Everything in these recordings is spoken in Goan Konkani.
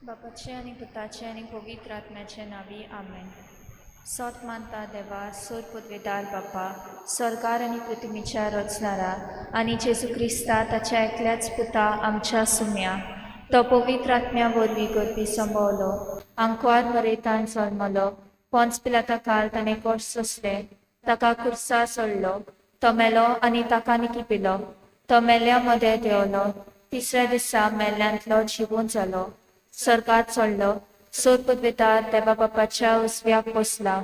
बापाचे आनी पुताचे आनी पवित्र आत्म्याचे नांवी आमेन. सोत मानता देवा सोर पदवेदार बापा, सरकार आनी पृथ्वीच्या रचणारा आनी जेजू क्रिस्ता ताच्या एकल्याच पुता आमच्या सुम्या, तो पवित्र आत्म्या वरवीं गर्भी संभवलो, आंकवार मरेतान जल्मलो, पोंच पिलाता काल ताणें कश्ट सोंसले, ताका कुर्सा सोडलो, तो मेलो आनी ताका निकिपिलो, तो मेल्या मदें देंवलो, तिसऱ्या दिसा मेल्ल्यांतलो जिवून जालो, स्वर्गात चडलो, सोर पदवेदार देवा बापाच्या उजव्याक बसला,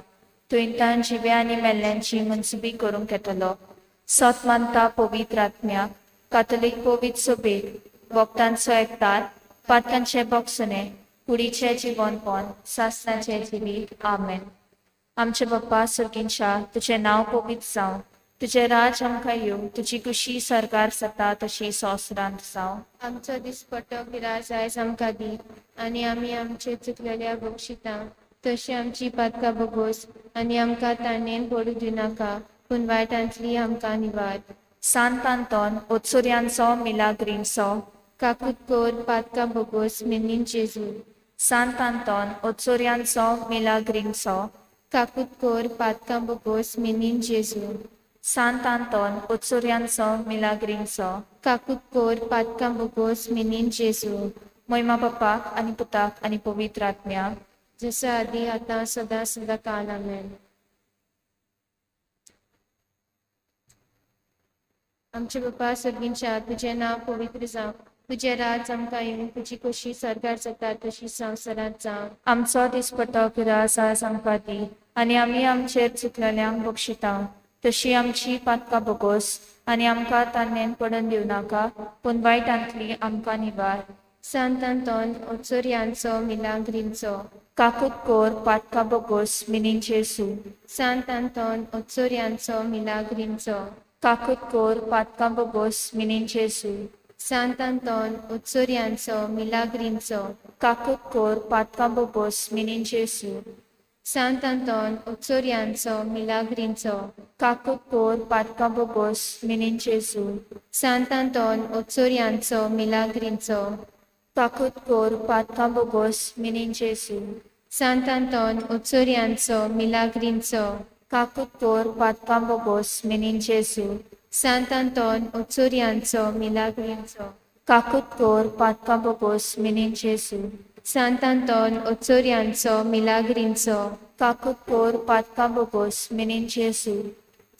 थंयतान जिव्या आनी मेल्ल्यांची मनसुबी करूंक येतलो. सत मानता पवित्र आत्म्याक, कातोलीक पवित्र सभेक, भक्तांचो एकतार, पातकांचे बक्षणे, कुडीचें जिवनपण, सासणाचें जिवीत. आमेन. आमचे बाप्पा सर्गींच्या, तुजें नांव पवित्र जावं, तुजें राज आमकां येवं, तुजी खुशी सरकार जाता तशी संवसारांत जावं. आमचो दिसपट्टो गिरास आयज आमकां दी आनी आमी आमचे चुकलेल्या बक्षिता तशी आमची पातकां भोगोस आनी आमकां ताणेन पडूं दिनाका, पूण वायटांतली आमकां निवार. सांत आंतोन ओत्सुर्यांचो मिलाग्रींचो, काकूत कोर पातकां भोगोस मिनीन जेजू. सांत आंतोन ओत्सुर्यांचो मिलाग्रींचो, काकूत कोर पातकां भोगोस मिनीन जेजू. सांत आंतोन ओत्सुर्यांचो मिलाग्रींचो, काकूत कोर पातकां भोगोस मिनीन जेजू. मोयमा बाप्पाक आनी पुताक आनी पवित्र आत्म्याक, जसो आदी आतां सदां सदां काल. आमेन. आमचे बापा सर्गींच्या, तुजें नांव पवित्र जावं, तुजें राज आमकां येवं, तुजी खोशी सरकार जाता तशी संवसारांत जावं. आमचो दिसपट्टो गिरास आज आमकां दी आनी आमी आमचेर चुकलेल्यांक बक्षिता तशी आमची पातकां भोगोस आनी आमकां तान्नेन पडून दिवनाका, पूण वायटांतली आमकां निवार. सांत आंतोन ओचोर्यांचो मिलाग्रींचो, काकूत कोर पातकां भोगोस मिनीन जेजू. सांत आंतोन ओचोर्यांचो मिलाग्रींचो, काकूत कोर पातकां भोगोस मिनीन जेजू. सांत आंतोन ओचोर्यांचो मिलाग्रींचो, काकूत कोर पातकां भोगोस मिनीन जेजू. सांत आंतोन ओचोर्यांचो मिलाग्रींचो, काकूत कोर पातकां भोगोस मिनीन जेजू. सांत आंतोन ओचोर्यांचो मिलाग्रींचो, काकूत कोर पातकां भोगोस मिनीन जेजू. सांत आंतोन ओचोर्यांचो मिलाग्रींचो, काकूत कोर पातकां भोगोस मिनीन जेजू. सांत आंतोन ओचोर्यांचो मिलाग्रींचो, काकूत कोर पातकां भोगोस मिनीन जेजू. सांत आंतोन ओचोर्यांचो मिलाग्रींचो, काकूत कोर पातकां भोगोस मिनीन जेजू.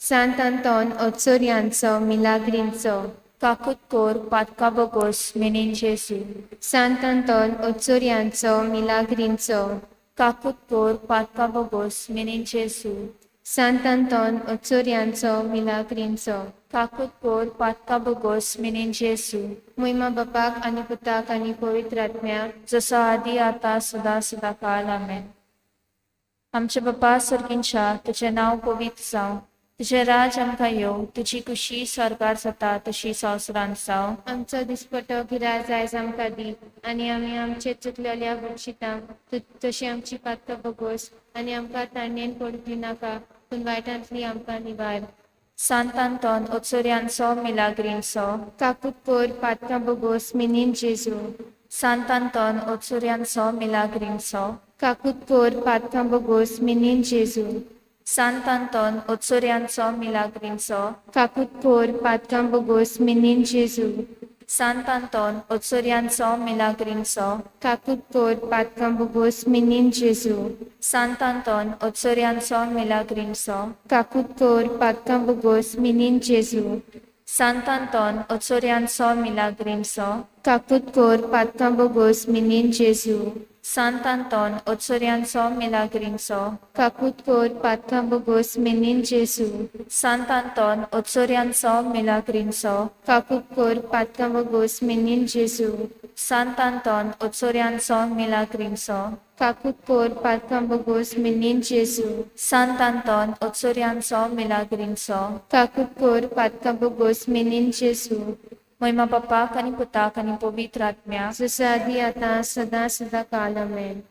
सांत आंतोन ओचोर्यांचो मिलाग्रींचो, काकूत कोर पातकां भोगोस मिनीन जेजू. सांत आंतोन ओचोर्यांचो मिलाग्रींचो, काकूत कोर पातकां भोगोस मिनीन जेजू. सांत आंतोन ओचोर्यांचो मिलाग्रींचो. काकूत कोर पातकां भोगोस मिनीन जेजू. मोहिमा बापाक आनी पुताक आनी पवित्र आत्म्याक, जसो आदी आतां सदां सदां काल. आमेन. आमचे बापा सर्गींच्या, तुजें नांव पवित्र जावं, तुजें राज आमकां येवं, तुजी खुशी सरकार जाता तशी संवसारांत जावं. आमचो दिसपट्टो गिरास आयज आमकां दी आनी आमी आमचे चुकलेल्या बक्षिता तशी आमची पातकां भोगोस आनी आमकां ताणेन पडूं दिनाका, पूण वायटांतली आमकां निवार. सांत आंतोन ओचोर्यांचो मिलाग्रींचो, काकूत कोर पातकां भोगोस मिनीन जेजू. सांत आंतोन ओचोर्यांचो मिलाग्रींचो, काकूत कोर पातकां भोगोस मिनीन जेजू. सांत आंतोन ओचोर्यांचो मिलाग्रींचो, काकूत कोर पातकां भोगोस मिनीन जेजू. सांत आंतोन ओचोर्यांचो मिलाग्रींचो, काकूत कोर पातकां भोगोस मिनीन जेजू. सांत आंतोन ओचोर्यांचो मिलाग्रींचो, काकूत कोर पातकां भोगोस मिनीन जेजू. सांत आंतोन ओचोर्यांचो मिलाग्रींचो, काकूत कोर पातकां भोगोस मिनीन जेजू. सांत आंतोन ओचोर्यांचो मिलाग्रींचो, काकूत कोर पातकां भोगोस मिनीन जेजू. सांत आंतोन ओचोर्यांचो मिलाग्रींचो, काकूत कोर पातकां भोगोस मिनीन जेजू. सांत आंतोन ओचोर्यांचो मिलाग्रींचो, काकूत कोर पातकां भोगोस मिनीन जेजू. सांत आंतोन ओचोर्यांचो मिलाग्रींचो, काकूत कोर पातकां भोगोस मिनीन जेजू. मोहिमा बापाक आनी पुताक आनी पवित्र आत्म्याक, जसो आदी आतां सदां सदां काल. आमेन.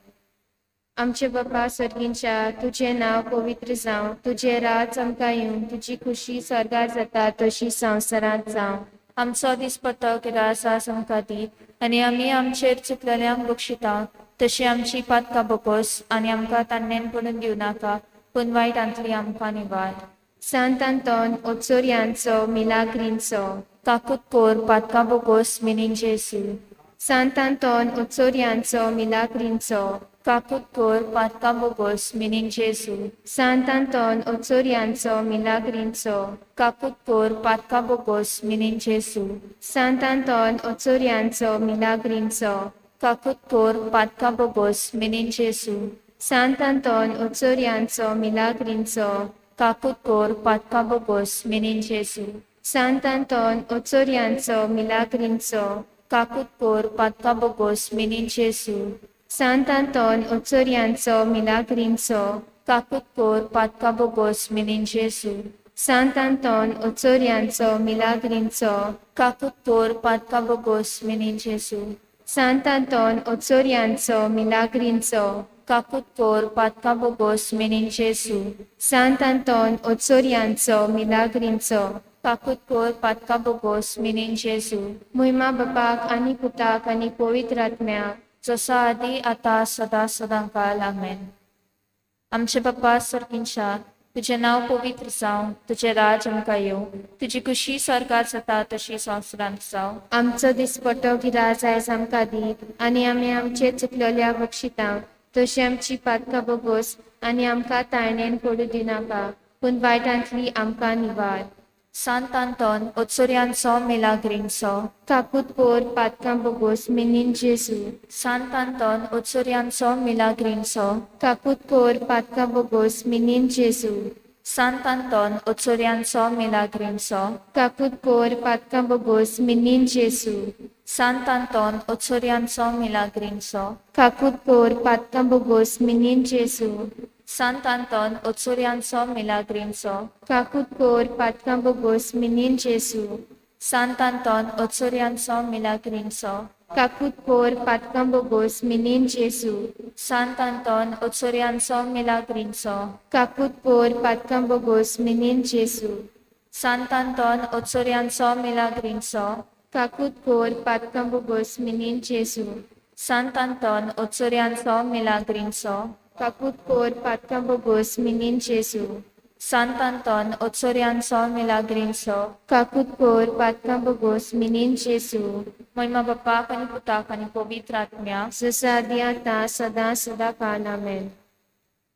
आमचे बापा सर्गींच्या, तुजें नांव पवित्र जावं, तुजें राज आमकां येवं, तुजी खुशी स्वर्गार जाता तशी संवसारांत जावं. आमचो दिसपट्टो गिरास आज आमकां दी आनी आमी आमचेर चुकलेल्यांक बक्षिता तशी आमची पातकां बोगोस आनी आमकां तान्नेन पडून दिवं नाका पूण वायटांतली आमकां निवार. सांत आंतोन ओचोर्यांचो मिलाग्रींचो काकूत कोर पातकां बोगोस मिनीन जेजू. सांत आंतोन ओचोर्यांचो मिलाग्रींचो काकूत कोर पातकां बोगोस मिनीन जेजू. सांत आंतोन ओचोर्यांचो मिलाग्रींचो काकूत कोर पातकां बोगोस मिनीन जेजू. सांत आंतोन ओचोर्यांचो मिलाग्रींचो काकूत कोर पातकां बोगोस मिनीन जेजू. सांत आंतोन ओचोर्यांचो मिलाग्रींचो काकूत कोर पातकां बोगोस मिनीन जेजू. सांत आंतोन ओचोर्यांचो मिलाग्रींचो काकूत कोर पातकां बोगोस मिनीन जेजू. सांत आंतोन ओचोर्यांचो मिलाग्रींचो काकूत कोर पातकां बोगोस मिनीन जेजू. सांत आंतोन ओचोर्यांचो मिलाग्रींचो काकूत कोर पातकां बोगोस मिनीन जेजू. सांत आंतोन ओचोर्यांचो मिलाग्रींचो काकूत कोर पातकां बोगोस मिनीन जेजू. सांत आंतोन ओचोर्यांचो मिलाग्रींचो काकूत कोर पातकां बोगोस मिनीन जेजू. मोहिमा बापाक आनी पुताक आनी पवित्र आत्म्याक जसो आदी आतां सदां सदां काल आमेन. आमचे बाप्पा सर्गिंच्या, तुजें नांव पवित्र जावं, तुजें राज आमकां येवं, तुजी खुशी स्वर्गार जाता तशी संवसारांत जावं. आमचो दिसपट्टो गिरास आयज आमकां दी आनी आमी आमचे चुकलेल्या बक्षितां तशी आमची पातकां बोगोस आनी आमकां ताळणेन पडूं दिनाका पूण वायटांतली आमकां निवार. सांत आंतोन ओचोर्यांचो मिलाग्रींचो काकूत कोर पातकां बोगोस मिनीन जेजू. सांत आंतोन ओचोर्यांचो मिलाग्रींचो काकूत कोर पातकां बोगोस मिनीन जेजू. सांत आंतोन ओचोर्यांचो मिलाग्रींचो काकूत कोर पातकां बोगोस मिनीन जेजू. सांत आंतोन ओचोर्यांचो मिलाग्रींचो काकूत कोर पातकां बोगोस मिनीन जेजू. सांत आंतोन ओचोर्यांचो मिलाग्रींचो काकूत कोर पातकां बोगोस मिनीन जेजू. सांत आंतोन ओचोर्यांचो मिलाग्रींचो काकूत कोर पातकां बोगोस मिनीन जेजू. सांत आंतोन ओचोर्यांचो मिलाग्रींचो काकूत कोर पातकां बोगोस मिनीन जेजू. सांत आंतोन ओचोर्यांचो मिलाग्रींचो काकूत कोर पातकां बोगोस मिनीन जेजू. सांत आंतोन ओचोर्यांचो मिलाग्रींचो काकूत कोर पातकां बोगोस मिनीन जेजू. सांत आंतोन ओचोर्यांचो मिलाग्रींचो काकूत कोर पातकां बोगोस मिनीन जेजू. मोहिमा बाप्पाक आनी पुताक आनी पवित्र आत्म्याक जसो आदी आतां सदां सदां काल आमेन.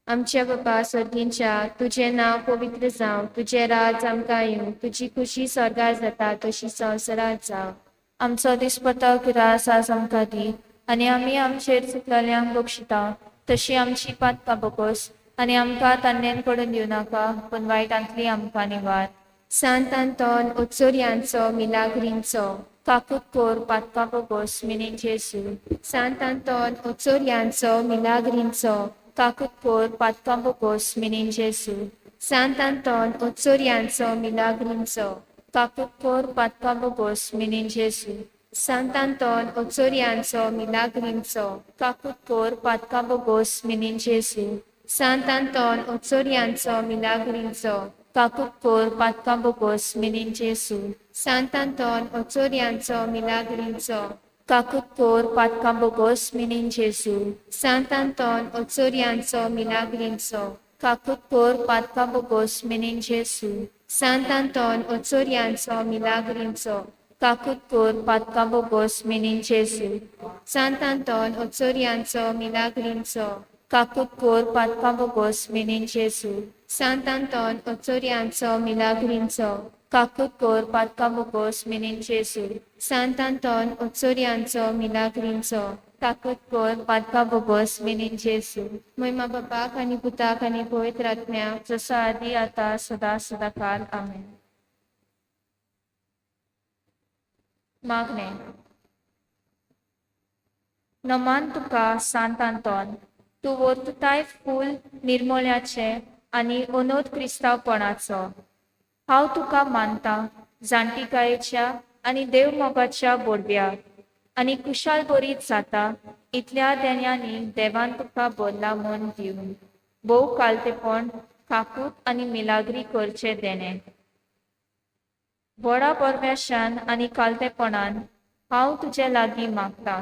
आमच्या बापा सर्गींच्या, तुजें नांव पवित्र जावं, तुजें राज आमकां येवं, तुजी खुशी स्वर्गार जाता तशी संवसारांत जावं. आमचो दिसपट्टो गिरास आज आमकां दी आनी आमी आमचेर चुकलेल्यांक बक्षिता तशी आमची पातकां बोगोस आनी आमकां तान्नेन पडून दिवं नाका पूण वायटांतली आमकां निवार. सांत आंतोन ओचोर्यांचो मिलाग्रींचो काकूत कोर पातकां बोगोस मिनीन जेजू. सांत आंतोन ओचोर्यांचो मिलाग्रींचो काकूत कोर पातकां बोगोस मिनीन जेजू. सांत आंतोन ओचोर्यांचो मिलाग्रींचो काकूत कोर पातकां बोगोस मिनीन जेजू. सांत आंतोन ओचोर्यांचो मिलाग्रींचो काकूत कोर पातकां बोगोस मिनीन जेजू. सांत आंतोन ओचोर्यांचो मिलाग्रींचो काकूत कोर पातकां बोगोस मिनीन जेजू. सांत आंतोन ओचोर्यांचो मिलाग्रींचो काकूत कोर पातकां बोगोस मिनीन जेजू. सांत आंतोन ओचोर्यांचो मिलाग्रींचो काकूत कोर पातकां बोगोस मिनीन जेजू. सांत आंतोन ओचोर्यांचो मिलाग्रींचो काकूत कोर पातकां बोगोस मिनीन जेजू. सांत आंतोन ओचोर्यांचो मिलाग्रींचो काकूत कोर पातकां बोगोस मिनीन जेजू. सांत आंतोन ओचोर्यांचो मिलाग्रींचो काकूत कोर पातकां बोगोस मिनीन जेजू. सांत आंतोन ओचोर्यांचो मिलाग्रींचो काकूत कोर पातकां बोगोस मिनीन जेजू. मोहिमा बापाक आनी पुताक आनी पवित्र आत्म्याक जसो आदी आतां सदां सदां काल आमेन. मागणें. नमान तुका सांत आंतोन, तूं वर्तुताय फूल निर्मोल्याचें आनी अनोद क्रिस्तांवपणाचो. हांव तुका मानतां जाणटिकायेच्या आनी देवमोगाच्या बोडव्या आनी कुशाल बरीत जाता इतल्या देण्यांनी देवान तुका बरला म्हूण दिवन भोव कालतेपण काकूत आनी मिलाग्री करचें देणें. व्हडा परवेशान आनी कालतेपणान हांव तुजे लागीं मागता,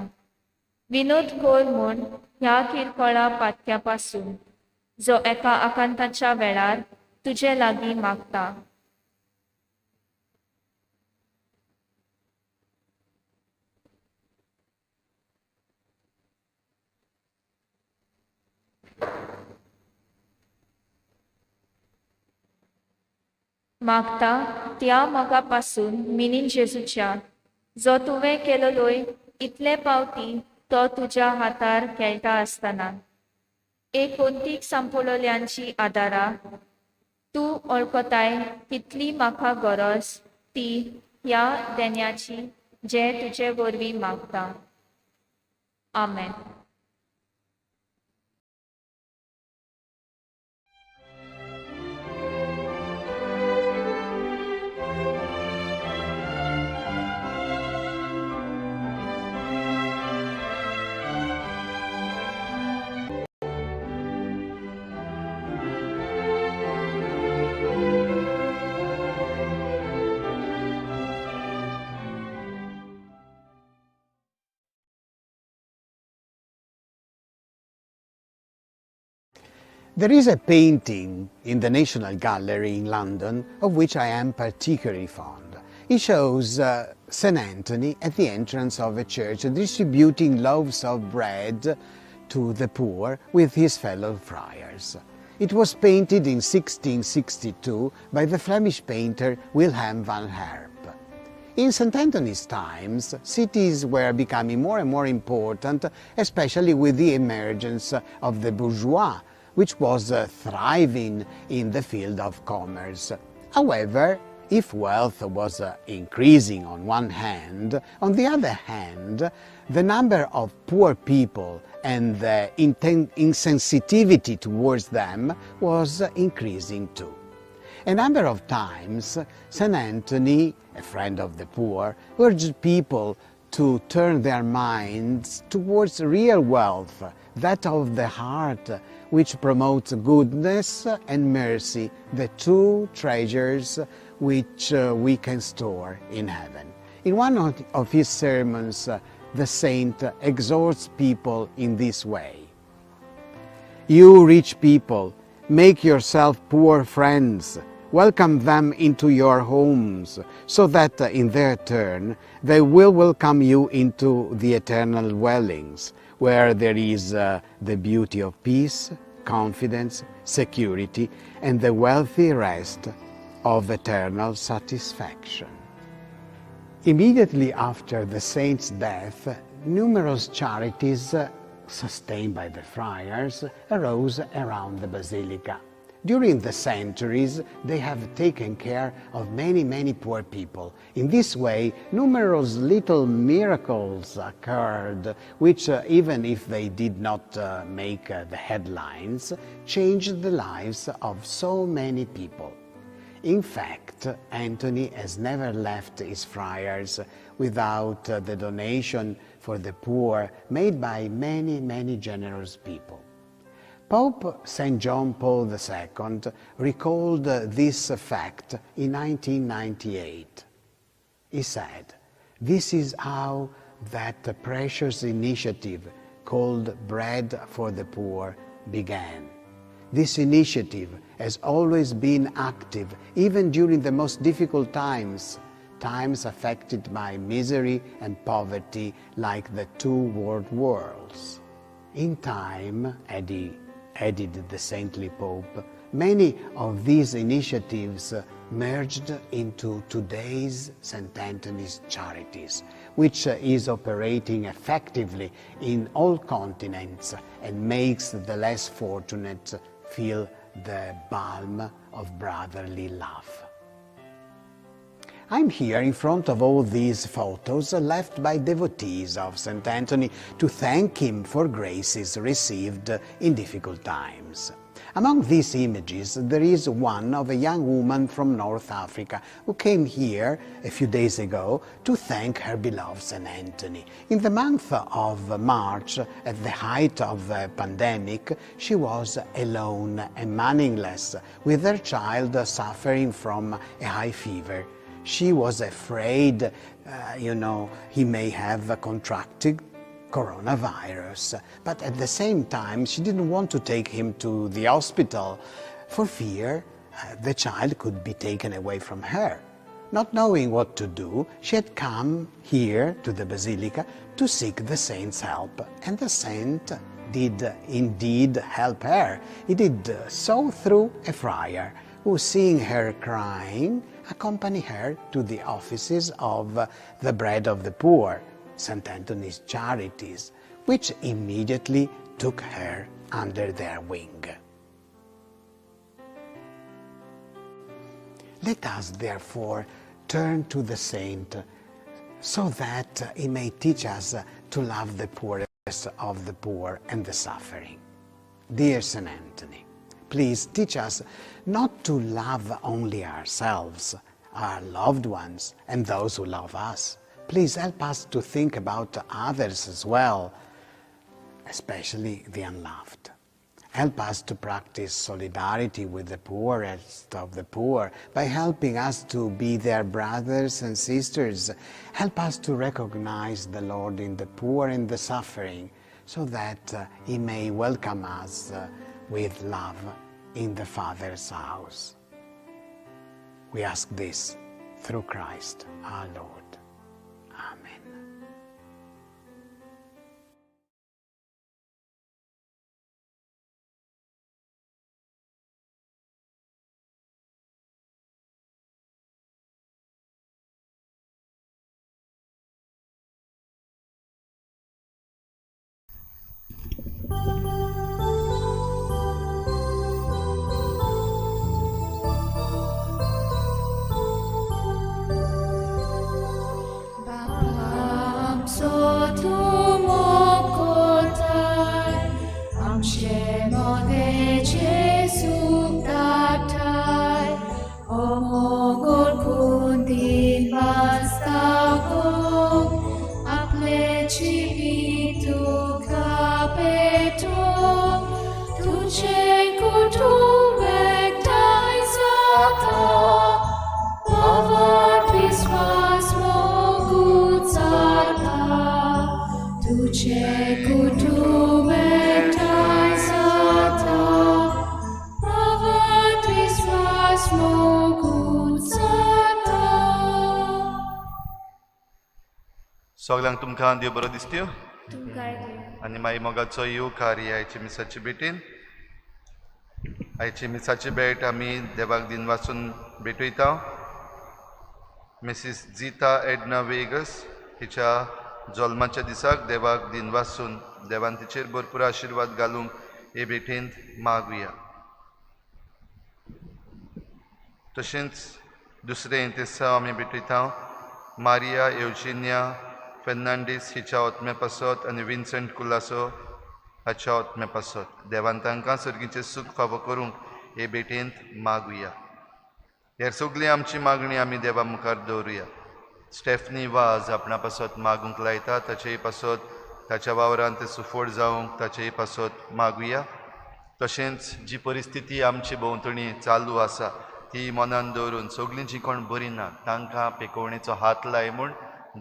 विनोद कर म्हूण ह्या किरकोळा पातक्या पासून जो एका आकांताच्या वेळार तुजे लागीं मागता. मागता त्या मोगा पासून मिनीन जेजूच्या जो तुवें केलोय इतले पावती तो तुज्या हातार खेळटा आसतना एक कोंतीक सांपळल्यांची आदारा तूं वळखताय कितली म्हाका गरज ती ह्या देण्याची जे तुजे वरवीं मागता. आमेन. There is a painting in the National Gallery in London of which I am particularly fond. It shows St. Anthony at the entrance of a church distributing loaves of bread to the poor with his fellow friars. It was painted in 1662 by the Flemish painter Wilhelm van Herp. In St. Anthony's times, cities were becoming more and more important, especially with the emergence of the bourgeois, which was thriving in the field of commerce. However, if wealth was increasing on one hand, on the other hand, the number of poor people and the insensitivity towards them was increasing too. A number of times, St. Anthony, a friend of the poor, urged people to turn their minds towards real wealth, that of the heart, which promotes goodness and mercy, the two treasures which we can store in heaven. In one of his sermons, the saint exhorts people in this way. You rich people, make yourself poor friends. Welcome them into your homes, so that in their turn they will welcome you into the eternal dwellings, where there is the beauty of peace, confidence, security, and the wealthy rest of eternal satisfaction. Immediately after the saint's death, numerous charities sustained by the friars arose around the basilica. During the centuries, they have taken care of many, many poor people. In this way, numerous little miracles occurred, which, even if they did not make the headlines, changed the lives of so many people. In fact, Anthony has never left his friars without the donation for the poor made by many, many generous people. Pope St. John Paul II recalled this fact in 1998. He said, "This is how that precious initiative called Bread for the Poor began. This initiative has always been active, even during the most difficult times, times affected by misery and poverty like the two world wars. In time," added the saintly Pope, "many of these initiatives merged into today's St. Anthony's Charities, which is operating effectively in all continents and makes the less fortunate feel the balm of brotherly love." I'm here in front of all these photos left by devotees of St. Anthony to thank him for graces received in difficult times. Among these images, there is one of a young woman from North Africa who came here a few days ago to thank her beloved St. Anthony. In the month of March, at the height of the pandemic, she was alone and moneyless, with her child suffering from a high fever. She was afraid, he may have contracted coronavirus. But at the same time, she didn't want to take him to the hospital for fear the child could be taken away from her. Not knowing what to do, she had come here to the Basilica to seek the saint's help, and the saint did indeed help her. He did so through a friar who, seeing her crying, accompanied her to the offices of the Bread of the Poor, St. Anthony's Charities, which immediately took her under their wing. Let us, therefore, turn to the saint so that he may teach us to love the poorest of the poor and the suffering. Dear St. Anthony, please teach us not to love only ourselves, our loved ones, and those who love us. Please help us to think about others as well, especially the unloved. Help us to practice solidarity with the poorest of the poor by helping us to be their brothers and sisters. Help us to recognize the Lord in the poor and the suffering so that He may welcome us with love in the Father's house. We ask this through Christ our Lord. Amen. सगळ्यांक तुमकां देव बरो दिसत्यो आनी मागीर मोगाचो येवकार ही आयची मिसाची भेटीन. आयची मिसाची भेट आमी देवाक दिन वाचून भेटयता. मिसीस जिता एडना वेगस हिच्या जल्माच्या दिसाक देवाक दिन वाचून देवान तिचेर भरपूर आशिर्वाद घालूंक हे भेटींत मागुया. तशेंच दुसरें दिसा आमी भेटयता मारिया एवजिनिया फेर्नांडीस हिच्या आत्म्या पासत आनी विन्संट कुलासो हाच्या आत्म्या पासत देवान तांकां सर्गीचें सूख फावो करूंक हे भेटेंत मागुया. हेर सगळी आमची मागणी आमी देवा मुखार दवरुया. स्टेफनी वाज आपणा पासत मागूंक लायता ताचेय पासत ताच्या वावरान ते सुफळ जावंक ताचेय पासत मागुया. तशेंच जी परिस्थिती आमची भोंवतणी चालू आसा ती मनान दवरून सगळीं जी कोण बरी ना तांकां पेकोवणेचो हात लाय म्हूण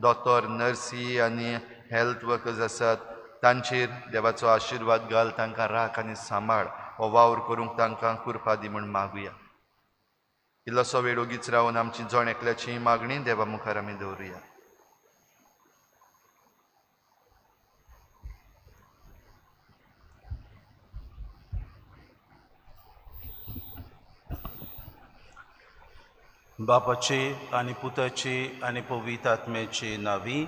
दोतोर, नर्सी आनी हेल्थ वर्कर्स आसात तांचेर देवाचो आशिर्वाद घाल, तांकां राख आनी सांबाळ, हो वावर करूंक तांकां कृपा दी म्हूण मागुया. इल्लोसो वेळ ओगीच रावन आमची जण एकल्याची मागणी देवा मुखार आमी दवरुया. बापाचे आनी पुताचे आनी पवित्र आत्म्याचे नावी.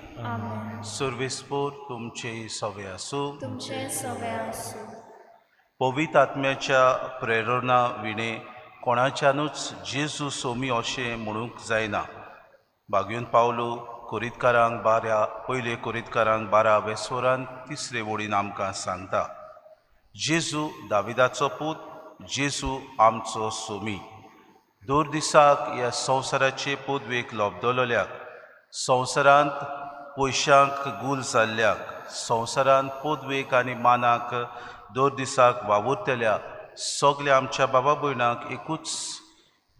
सर्वेस्पोर तुमचे सवे आसूं. तुमचे सवे आसूं. पवित्र आत्म्याच्या प्रेरणा विणे कोणाच्यानूच जेजू सोमी अशें म्हणूंक जायना. बागयून पावलो कोरितकारांक बारा पयले कोरितकारांक 12 वेसोरान तिसरे वळीन आमकां सांगता, जेजू दाविदाचो पूत, जेजू आमचो सोमी. दर दिसाक ह्या संवसाराचे पदवेक लोबदलोल्याक, संवसारांत पयशांक गूल जाल्ल्याक, संवसारांत पदवेक आनी मानाक दर दिसाक वावुरतल्या सगल्या आमच्या बाबा भयणांक एकूच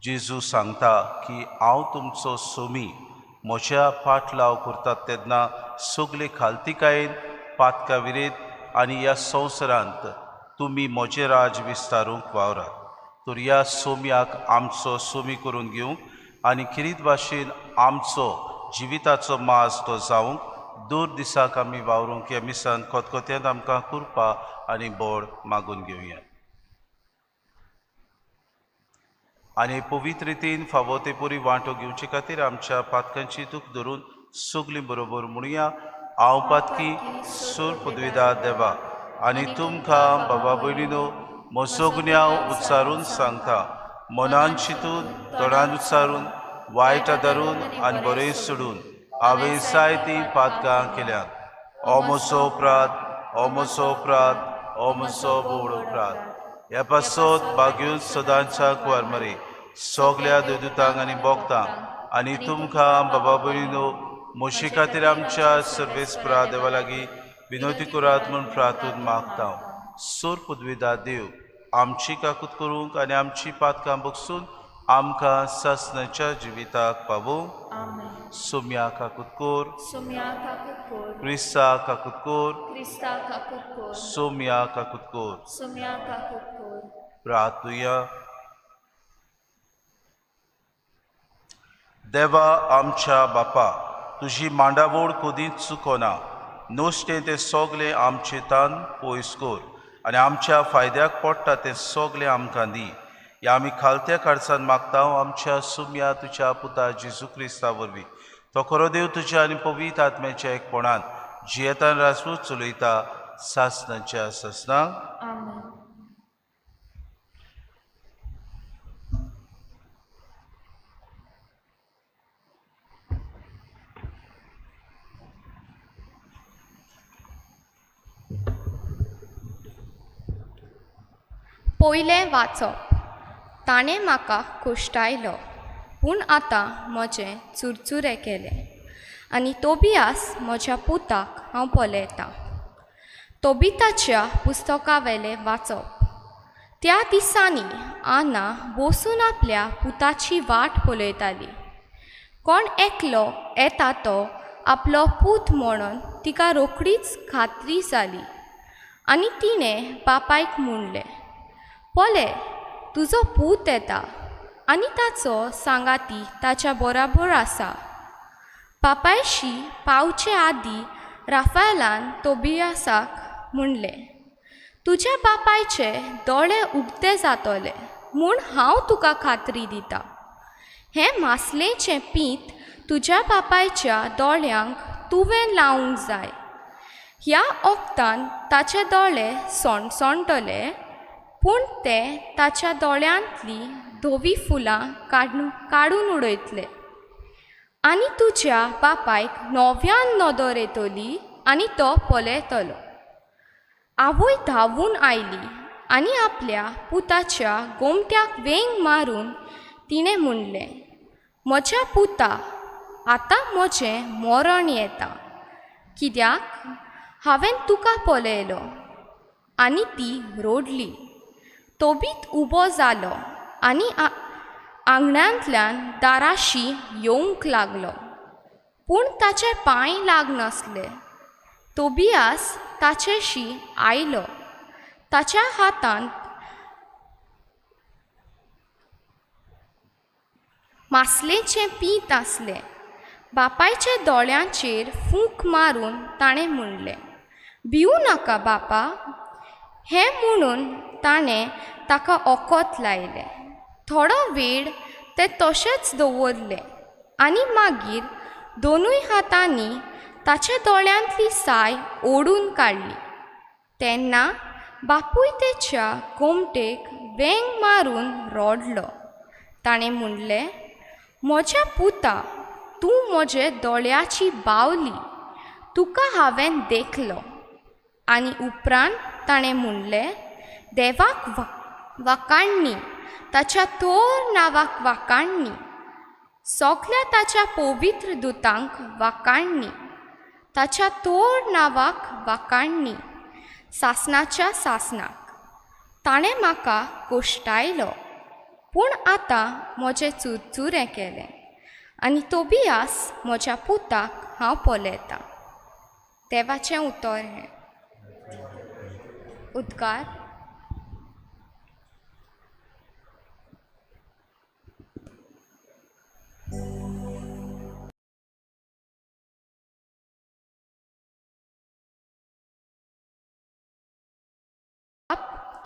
जेजू सांगता की हांव तुमचो सोमी, म्हज्या पाटलाव करतात तेन्ना सगळे खालतिकायेन पातका विरेत आनी ह्या संवसारांत तुमी म्हजें राज विस्तारूंक वावरात. तर ह्या सोम्याक आमचो सोमी करून घेवंक आनी किरीत भाशेन आमचो जिविताचो माज तो जावंक दूर दिसाक आमी वावरूंक ह्या मिसान खतखत्यांत आमकां कृपा आनी बळ मागून घेवया. आनी पवित्र रितीन फावो ते पुरी वांटो घेवचे खातीर आमच्या पातकांची दूख धरून सगळीं बरोबर म्हणुया. हांव पातकी सूर पदवीदार देवा आनी तुमकां बाबा भयणीनो म्हजो गुन्यांव उच्चारून सांगता, मनान चिंतून तोंडान उच्चारून वायट धरून आनी बरें सोडून हांवें जायतीं पातकां केल्यांत. हो म्हजो अपराध, हो म्हजो अपराध, हो म्हजो व्हड अपराध. ह्या पासत बागेवन सदांच्या कुवार मरे सगल्या देवदूतांक आनी भोगतांक आनी तुमकां बाबा भयणीनो म्हजे खातीर आमच्या सर्वेस्परा देवा लागीं विनवती करात म्हूण प्रार्थून मागता. सोर पदवीदार देव आमची काकूत करूंक आनी आमची पातकां बगसून आमकां सासणाच्या जिविताक पावोवंक. सोम्या काकूत कोर, क्रिस्ता काकूत कोर, सोम्या काकूत कोर. प्रार्थुया. देवा आमच्या बापा, तुजी मांडावळ कदींच चुकोना. नुस्तें तें सगलें आमचें तान पयस कर आनी आमच्या फायद्याक पडटा तें सगलें आमकां दी. ह्या आमी खालत्या काळसान मागता आमच्या सुम्या तुज्या पुता जेजू क्रिस्ता वरवीं. तो खरो देव तुज्या आनी पवित्र आत्म्याच्या एकपणान जियेतान राजपूत चलयता सासणाच्या सासणाक. पयलें वाचप. ताणें म्हाका कोश्टायलो पूण आतां म्हजें चुरचुरें केलें आनी तोबियास म्हज्या पुताक हांव पळयतां. तोबिताच्या पुस्तकावेलें वाचप. त्या दिसांनी आना बसून आपल्या पुताची वाट पळयताली. कोण एकलो येता तो आपलो पूत म्हणून तिका रोखडीच खात्री जाली आनी तिणें बापायक म्हणलें, पळय तुजो पूत येता आनी ताचो सांगाती ताच्या बराबर आसा. बापायशी पावचे आदीं राफायलान तोबियासाक म्हणलें, तुज्या बापायचे दोळे उक्ते जातले म्हूण हांव तुका खात्री दिता. हें मासलेचें पींत तुज्या बापायच्या दोळ्यांक तुवें लावंक जाय. ह्या वखदान ताचे दोळे सणसणटले पूण ते ताच्या दोळ्यांतलीं धवीं फुलां काडून उडयतले आनी तुज्या बापायक नव्यान नदर येतली आनी तो पळयतलो. आवय धांवून आयली आनी आपल्या पुताच्या गोमट्याक वेंग मारून तिणें म्हणलें, म्हज्या पुता, आतां म्हजें मरण येता कित्याक हांवें तुका पळयलो. आनी ती रडली. तोबीत उबो जालो आनी आंगणांतल्यान दाराशी येवंक लागलो पूण ताचे पांय लागनासले. तोबियास ताचेशी आयलो. ताच्या हातांत मासलेचें पींत आसलें. बापायच्या दोळ्यांचेर फूंक मारून ताणें म्हणलें, भिवू नाका बापा. हें म्हणून ताणें ताका ओकोत लायलें. थोडो वेळ तें तशेंच दवरलें आनी मागीर दोनूय हातांनी ताच्या दोळ्यांतली साय ओडून काडली. तेन्ना बापूय तेच्या गोमटेक वेंग मारून रडलो. ताणें म्हणलें, म्हज्या पुता, तूं म्हजे दोळ्याची बावली, तुका हांवें देखलो. आनी उपरांत ताणें म्हणलें, देवाक वाकाणणी, ताच्या थोर नांवाक वाकाणणी, सगल्या ताच्या पवित्र दुतांक वाकाणणी, ताच्या थोर नांवाक वाकाणणी, सासणाच्या सासणाक. ताणें म्हाका कोश्टायलो पूण आतां म्हजें चुरचुरें केलें आनी तोबियास म्हज्या पुताक हांव पळयतां. देवाचें उतर हें. उद्गार.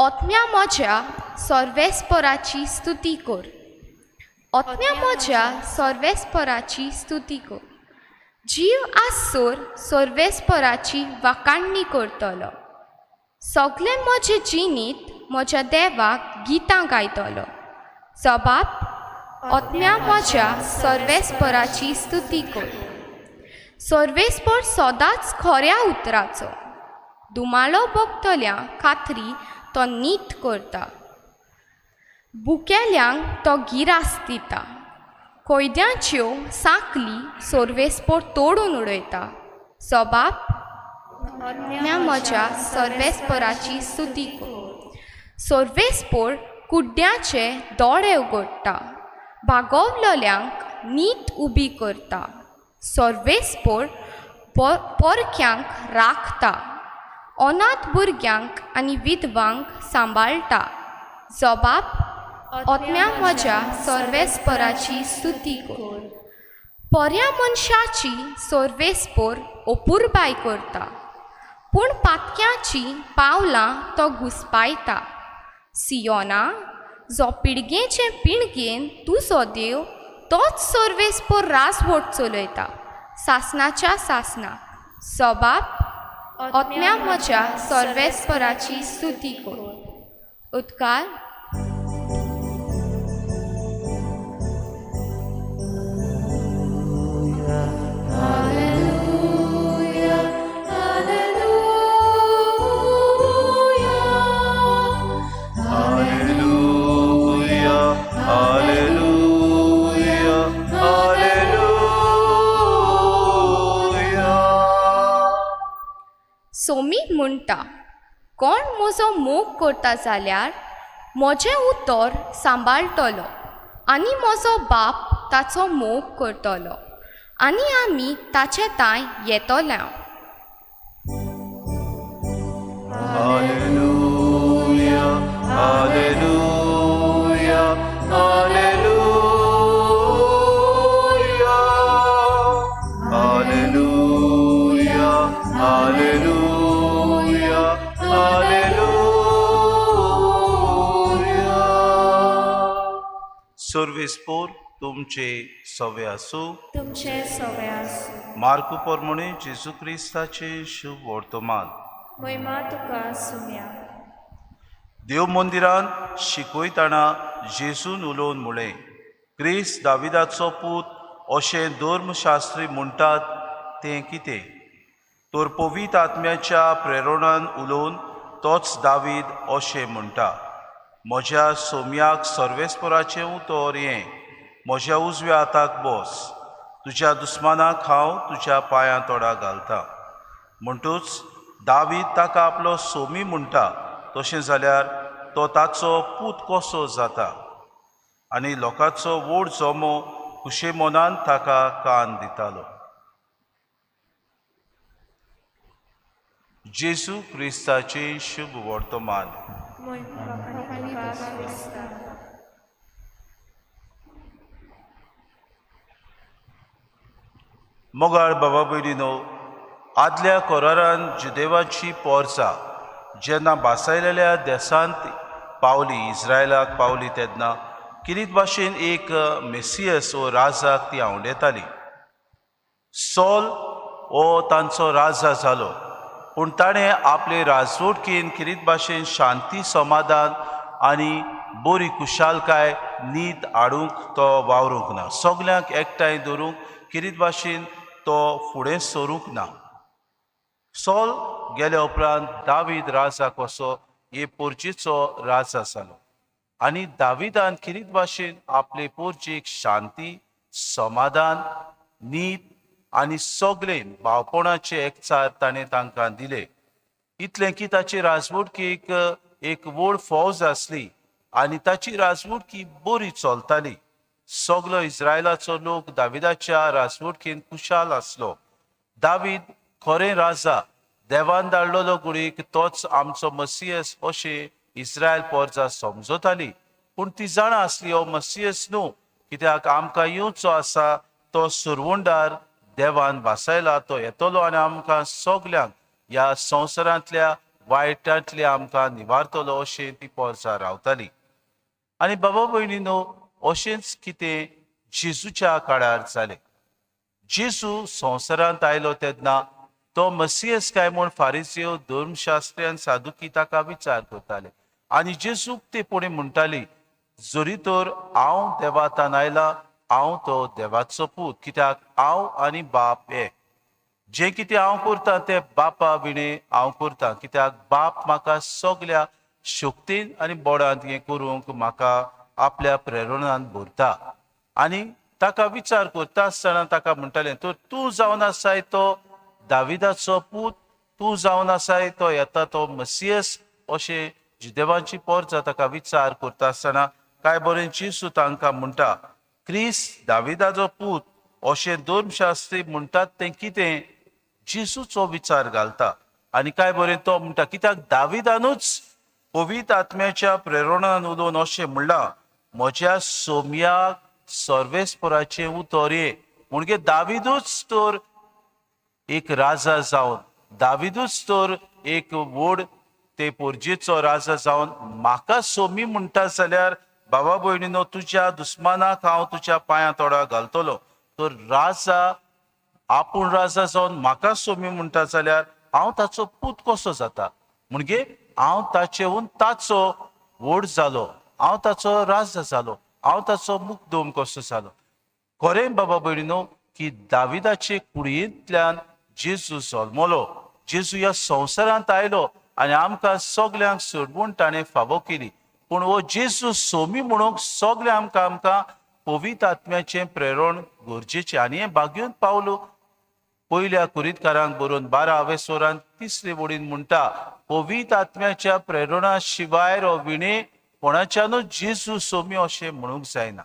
ओतम्या म्हज्या सर्वेस्पराची स्तुती कर. ओतम्या म्हज्या सर्वेस्पराची स्तुती कर. जीव आससर सर्वेस्पराची वाखाणणी करतलो. सगळे म्हजे जिणेंत म्हज्या देवाक गितां गायतलो. जबाब ओतम्या म्हज्या सर्वेस्पराची स्तुती कर. सर्वेस्पर सदांच खऱ्या उतराचो दुमालो भोगतल्या खात्री तो नीत करता. भुकेल्यांक तो गिरास दिता. कोयद्यांच्यो सांकली सर्वेस्पर तोडून उडयता. जबाब ओतम्या म्हज्या सर्वेस्पराची स्तुती कर. सर्वेस्पर कुड्ड्याचे दोळे उगडटा, बागवलेल्यांक नीत उबी करता. सर्वेस्पर परक्यांक राखता, अनाथ भुरग्यांक आनी विधवांक सांबाळटा. जबाब ओतम्या म्हज्या सर्वेस्पराची स्तुती कर. बऱ्या मनशाची सर्वेस्पर अपुरबाय करता, पूण पातक्याची पावलां तो घुस्पायता. सियोना, जो पिळगेचे पिळगेन तुजो देव, तोच सर्वेस्पर राजवट चलयता सासनाच्या सासनाक. जबाब ओतम्या म्हज्या सर्वेस्पराची स्तुती कर. उद्गार. Hallelujah, hallelujah, hallelujah. Somi म्हणटा, कोण म्हजो मोग करता जाल्यार म्हजें उतर सांबाळटलो आनी म्हजो बाप ताचो मोग करतलो आनी आमी ताचे तांय येतले. Hallelujah, hallelujah, hallelujah. Hallelujah, hallelujah, hallelujah. सर्वेस्पोर तुमचे सवे आसूं. तुमचे सवे आसूं. मार्कू प्रमाणे जेजू क्रिस्ताचे शुभ वर्तमान. महिमा तुका सुम्या. देव मंदिरांत शिकयतना जेजून उलोवन म्हळें, क्रिस्त दाविदाचो पूत अशें धर्मशास्त्री म्हणटात तें कितें? तर पवित्र आत्म्याच्या प्रेरणान उलोवन तोच दावीद अशें म्हणटा, म्हज्या सोम्याक सर्वेस्पराचें उतर हें, म्हज्या उजव्या हाताक बस, तुज्या दुस्मानाक हांव तुज्या पांयां तोडा घालता. म्हणटूच दावीद ताका आपलो सोमी म्हणटा, तशें जाल्यार तो ताचो पूत कसो जाता? आनी लोकांचो व्हड जमो खुशे मनान ताका कान दितालो. जेजू क्रिस्ताचें शुभ वर्तमान. महिमा तुका क्रिस्ता. मोगाळ बाबा भयणीनो, आदल्या करारान जुदेवाची पोरसां जेन्ना बासायलेल्या देशांत पावली, इस्रायलाक पावली, तेन्ना किरीत भाशेन एक मेसियस वो राजाक ती आंवडेताली. सॉल हो तांचो राजा जालो, पूण ताणें आपले राजवटकेन किरीत भाशेन शांती, समाधान आनी बरी खुशालकाय नीत हाडूंक तो वावरूंक ना. सगल्यांक एकठांय दवरूंक किरीत भाशेन तो फुडें सरूंक ना. सॉल गेल्या उपरांत दावीद राजा कसो हे पोर्चीचो राजा जालो आनी दाविदान किरीत भाशेन आपले पोर्चीक शांती, समाधान, नीत आनी सगळे भावपणाचे एकचार ताणें तांकां दिले. इतलें की ताची राजवटकेक एक व्हड फौज आसली आनी ताची राजवटकी बरी चलताली. सगलो इस्रायलाचो लोक दाविदाच्या राजवटकेन खुशाल आसलो. दावीद खरें राजा, देवान धाडलेलो गुडीक तोच आमचो मसियस अशें इस्रायल पोरजा समजताली. पूण ती जाणा आसली हो मसियस न्हू, कित्याक आमकां येवचो आसा तो सुरवंडार देवान भासायला, तो येतलो आनी आमकां सगल्यांक ह्या संवसारांतल्या वायटांतल्या आमकां निवारतलो अशें ती पोरसा रावताली. आनी बाबा भयणीनो, अशेंच कितें जेजूच्या काळार जालें. जेजू संवसारांत आयलो तेन्ना तो मसियस काय म्हूण फारिजियो, धर्मशास्त्री आनी सादुकी ताका विचार करताले. आनी जेजूक ते पुणें म्हणटाली, जरी तर हांव देवातान आयला, हांव तो देवाचो पूत, कित्याक हांव आनी बाप एक. जें कितें हांव करतां तें बापा विणें हांव करतां, कित्याक बाप म्हाका सगल्या शक्तीन आनी बोडांत हें करूंक म्हाका आपल्या प्रेरणान भरता. आनी ताका विचार करता आसतना ताका म्हणटालें, तर तूं जावन आसाय तो दाविदाचो पूत, तूं जावन आसाय तो येता तो मसियस, अशें जिदेवांची पोरजा ताका विचार करता आसतना काय बरें जेजू तांकां म्हणटा, क्रिस्त दाविदाचो पूत अशें धर्मशास्त्री म्हणटात तें कितें? जेजूचो विचार घालता. आनी काय बरें तो म्हणटा, कित्याक दाविदानूच पवित्र आत्म्याच्या प्रेरणान उलोवन अशें म्हणलां, म्हज्या सोम्याक सर्वेस्पराचें उतर ये. म्हणजे दाविदूच तर एक राजा जावन, दाविदूच तर एक व्हड ते पोरजेचो राजा जावन म्हाका सोमी म्हणटा जाल्यार बाबा भयणीनो, तुज्या दुस्मानाक हांव तुज्या पांयां तोडा घालतलो. तर राजा आपूण राजा जावन म्हाका सोमी म्हणटा जाल्यार हांव ताचो पूत कसो जाता? म्हणजे हांव ताचेहून ताचो व्हड जालो, हांव ताचो राजा जालो, हांव ताचो मुखदोम कसो जालो? खरें बाबा भयणीनो की दाविदाचे कुडयेंतल्यान जेजू जल्मलो, जेजू ह्या संवसारांत आयलो आनी आमकां सगल्यांक सोडवून ताणें फावो केली. पूण हो जेजू सोमी म्हणूंक सगळें आमकां आमकां पवित्र आत्म्याचें प्रेरण गरजेचें. आनी हें भाग्योन पावलो पयल्या कुरीतकारांक बरोवन 12 वरान 3 वडीन म्हणटा, पवित्र आत्म्याच्या प्रेरणा शिवाय हो विणे कोणाच्यानूच जेजू सोमी अशें म्हणूंक जायना.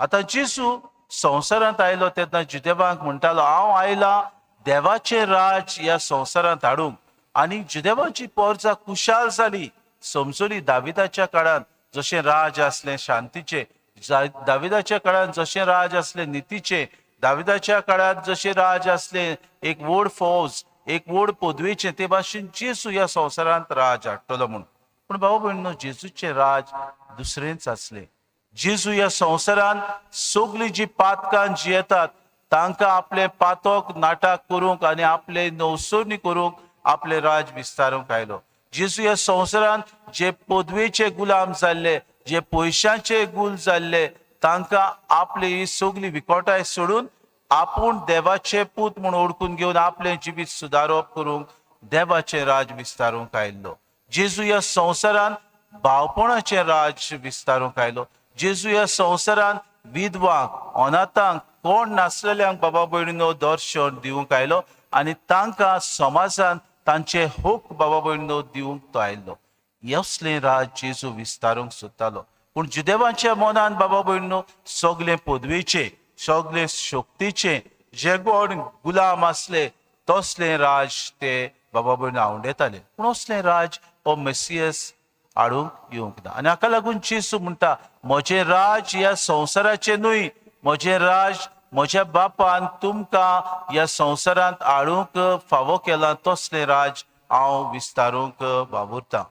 आतां जेजू संवसारांत आयलो तेन्ना जुदेवांक म्हणटालो, हांव आयला देवाचें राज ह्या संवसारांत हाडूंक. आनी जुदेवांची पोरजा खुशाल जाली, समजली दाविदाच्या काळांत जशें राज आसलें शांतीचें, दाविदाच्या काळांत जशें राज आसलें नितीचें, दाविदाच्या काळांत जशें राज आसलें एक व्हड फौज, एक व्हड पदवेचें, ते भाशेन जेजू ह्या संवसारांत राज हाडटलो म्हूण. पूण भाव भयणीनो, जेजूचें राज दुसरेंच आसलें. जेजू ह्या संवसारांत सगळीं जी पातकां जियेतात तांकां आपलें पातक नाटक करूंक आनी आपले नवसरणी करूंक आपलें राज विस्तारूंक आयलो. जेजू ह्या संवसारांत जे पदवेचे गुलाम जाल्ले, जे पयशांचे गुल जाल्ले, तांकां आपली ही सगळी विकोटाय सोडून आपूण देवाचे पूत म्हूण ओळखून घेवन आपलें जिवीत सुदारप करूंक देवाचें राज विस्तारूंक आयिल्लो. जेजू ह्या संवसारांत भावपणाचें राज विस्तारूंक आयलो. जेजू ह्या संवसारांत विधवांक, अनाथांक, कोण नासलेल्यांक बाबा भयणीनो दर्शन दिवंक आयलो आनी तांकां समाजांत तांचे हक बाबा भयणीनो दिवंक तो आयलो. असलें राज जेजू विस्तारूंक सोदतालो. पूण जुदेवांच्या मनान बाबा भयणीनो सगळे पदवेचे, सगळे शक्तीचे जे कोण गुलाम आसले तसलें राज ते बाबा भयणीनो आवडेताले. पूण असलें राज हो मेसियस हाडूंक येवंक ना. आनी हाका लागून जेजू म्हणटा, म्हजें राज ह्या संवसाराचें न्हय, म्हजें राज म्हज्या बापान तुमकां ह्या संवसारांत हाडूंक फावो केलां तसलें राज हांव विस्तारूंक वावुरतां.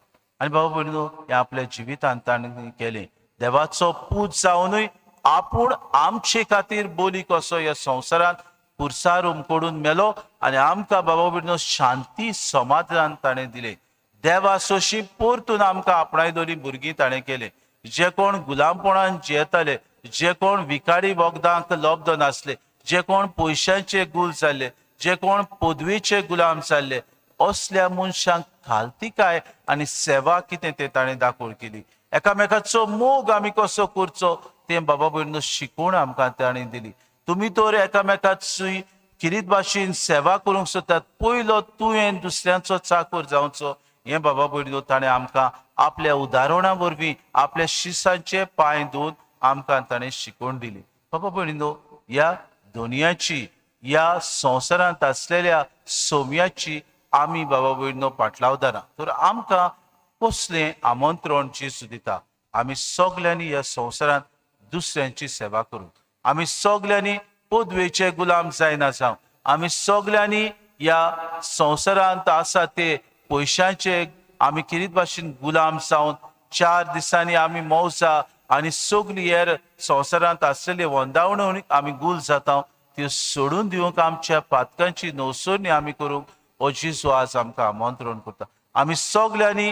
आनी बाबा भयणीनो, हें आपल्या जिवितांत ताणें केलें. देवाचो पूत जावनूय आपूण आमचे खातीर बोली कसो ह्या संवसारांत पुरसार उमकडून मेलो आनी आमकां बाबा भयणीनो शांती समाधान ताणें दिलें. देवा सोशी परतून आमकां आपणायदोली भुरगीं ताणें केलें. जे कोण गुलामपणान जियेताले, जे कोण विखारी वखदांक लब्ध नासले, जे कोण पयशांचे गुल जाल्ले, जे कोण पदवेचे गुलाम जाल्ले, असल्या मनशांक खालतिकाय आनी सेवा कितें तें ताणें दाखोवन केली. एकामेकाचो मोग आमी कसो करचो तें बाबा भयणीनो शिकवण आमकां ताणें दिली. तुमी तर एकामेकाची किरीत भाशेन सेवा करूंक सोदतात, पयलो तुवें दुसऱ्यांचो चाकर जावचो हें बाबा भयणीनो ताणें आमकां आपल्या उदाहरणा वरवीं आपल्या शिसांचे पांय धुवन आमकां ताणें शिकवण दिली. बाबा भयणीनो, ह्या दुनियाची, ह्या संवसारांत आसलेल्या सोम्याची आमी बाबा भयणीनो पाटलावदारां. तर आमकां कसलें आमंत्रण जेजू दिता? आमी सगल्यांनी ह्या संवसारांत दुसऱ्यांची सेवा करूंक, आमी सगल्यांनी पदवेचे गुलाम जायना जावं, आमी सगल्यांनी ह्या संवसारांत आसा ते पयशांचे आमी किरीत भाशेन गुलाम जावन 4 दिसांनी आमी मौजा आनी सगली हेर संवसारांत आसलेली वंदावण आमी गुल जाता त्यो सोडून दिवंक आमच्या पातकांची नवसरणी आमी करूंक हो जेजू आज आमकां आमंत्रण करता. आमी सगल्यांनी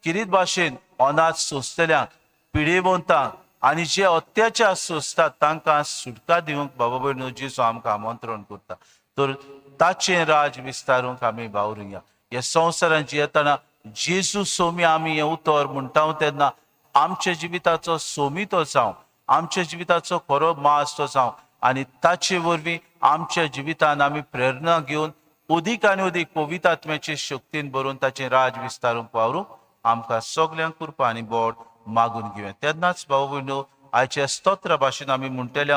किरीत भाशेन अनाथ सोंसतल्यांक, पिडेवंतांक आनी जे अत्याचार सोंसतात तांकां सुटका दिवंक बाबा भयणीनो जेजू आमकां आमंत्रण करता. तर ताचें राज विस्तारूंक आमी वावरुया. ह्या संवसारांत जियेतना जेजू सोमी आमी हें उतर म्हणटा तेन्ना आमच्या जिविताचो सोमी तो जावं, आमच्या जिविताचो खरो मास तो जावं आनी ताचे वरवीं आमच्या जिवितान आमी प्रेरणा घेवन अदीक आनी अदीक पवित्र आत्म्याचे शक्तीन भरून ताचें राज विस्तारूंक वावरूंक आमकां सगल्यांक कृपा आनी बोट मागून घेवया. तेन्नाच भाव भयणीनो आयच्या स्तोत्र भाशेन आमी म्हणटले,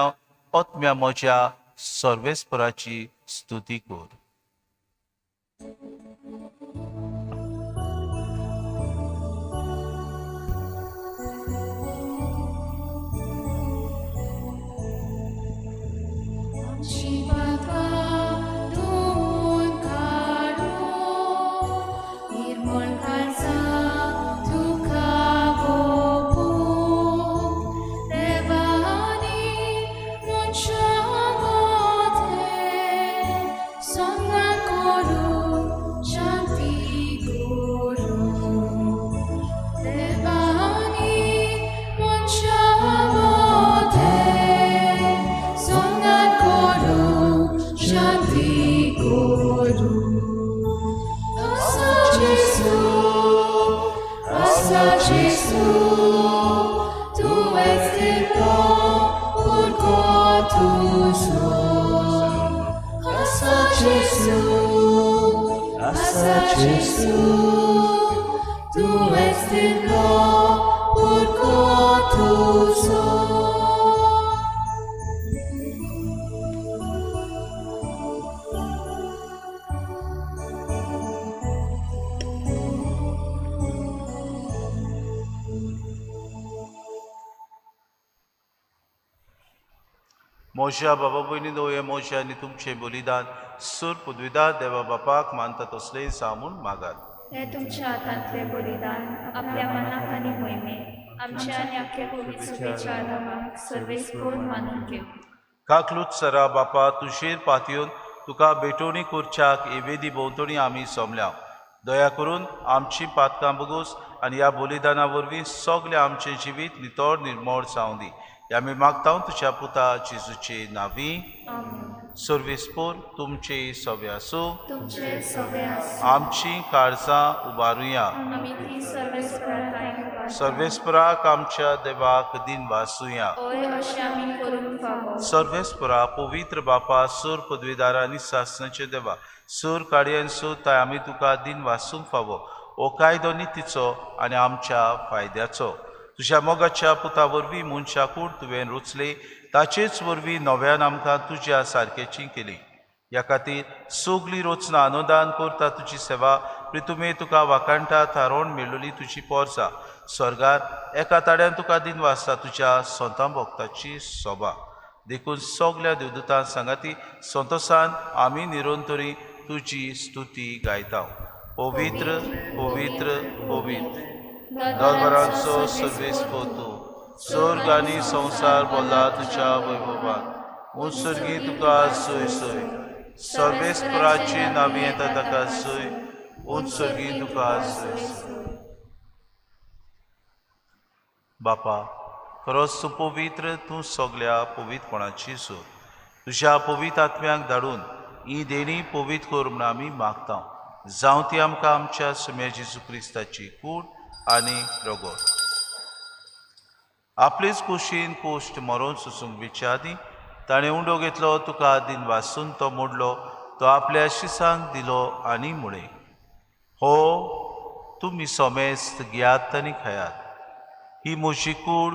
आत्म्या म्हज्या सर्वेस्पराची स्तुती कर. मोज्या बाबा भयणीनो, हे मोज्या आनी तुमचें बलिदान सूर पदवीदार देवा बापाक मानता तसलें जावं म्हूण मागात. हें तुमच्या हातांतलें बलिदान आपल्या मनाक आनी मोहिमे आमच्या आनी आख्या पवित्र सुबेच्या आदामाक सर्वेस्पोर मानून घेवं. काकलूत सरा बापा, तुजेर पातयेवन तुका भेटवणी करच्याक हे वेदी भोंवतणी आमी जमल्या. दया करून आमची पातकां बगोस आनी ह्या बलिदाना वरवीं सगळें आमचें जिवीत नितळ निर्मळ जावं दी. आमी मागता तुज्या पुता जेजूचे नांवी. सर्वेस्पोर तुमचे सवे आसूं. आमची काळजां उबारुया. सर्वेस्पराक आमच्या देवाक दिन वासुया. सर्वेस्परा पवित्र बापा, सूर पदवीदारा आनी सासनाचे देवा, सूर काडयेन ताय आमी तुका दिन वासूंक फावो. हो कायदो नितीचो आनी आमच्या फायद्याचो. तुज्या मोगाच्या पुता वरवीं मनशा कूड तुवें रुचली, ताचेच वरवीं नव्यान आमकां तुज्या सारकेची केली. ह्या खातीर सगली रचना अनुदान करता तुजी सेवा प्रितुमे तुका वाखाणटा थारोवन मेळ्ळली तुजी पोरसा. स्वर्गार एका ताड्यान तुका दिन वाचता तुज्या संतां भक्ताची सोबा. देखून सगल्या देवदूतां सांगाती संतोसान आमी निरंतरी तुजी स्तुती गायता. पवित्र पवित्र पवित्र दरबाराचो सर्वेस्पोर तूं, स्वर्ग आनी संवसार बोला तुज्या वैभवान. उत्सर्गी तुका सोय सोय, सर्वेस्पराची नावी येता ताका सोय, उत्सर्गी तुका सोय सोय. बापा, खरोच तूं पवित्र, तूं सगल्या पवित्रपणाची सोय. तुज्या पवित्र आत्म्याक धाडून ही देणी पवित्र कर म्हूण आमी मागता. जावं ती आमकां आमच्या सुम्या जेजू क्रिस्ताची कूड आनी रगत. आपलेच कुशीन कोश्ट मरोन सोसूंक वेच्या आदीं ताणें उंडो घेतलो, तुका दिन वासून तो मोडलो, तो आपल्या शिसांक दिलो आनी म्हळें, हो तुमी सोमेस्त घेयात आनी खायात. ही म्हजी कूड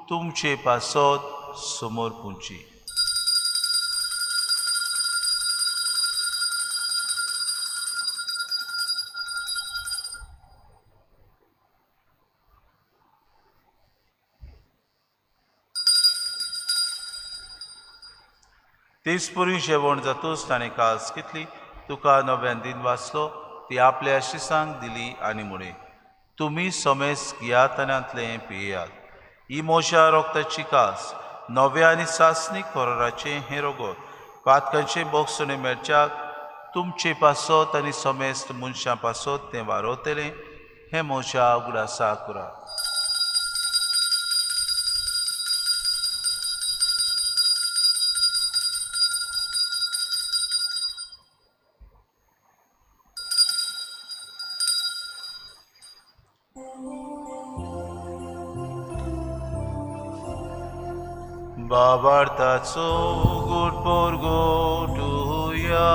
तुमचे पासत समोर पुंची. तेच पुरी जेवण जातूच ताणें कास घेतली, तुका नव्यान दिन वाचलो, ती आपल्या शिसांक दिली आनी म्हळें, तुमी समेस घेयात आनी पियेयात. ही म्हज्या रोगताची कास, नव्या आनी सासणीक कराराचें हें रोगत, पातकांचें बोगसणें मेळच्याक तुमचे पासत आनी समेस्त मनशां पासत तें वारवतलें. हें म्हज्या उगडासा करात. बाबार्थाचो गोड पोरगोटुया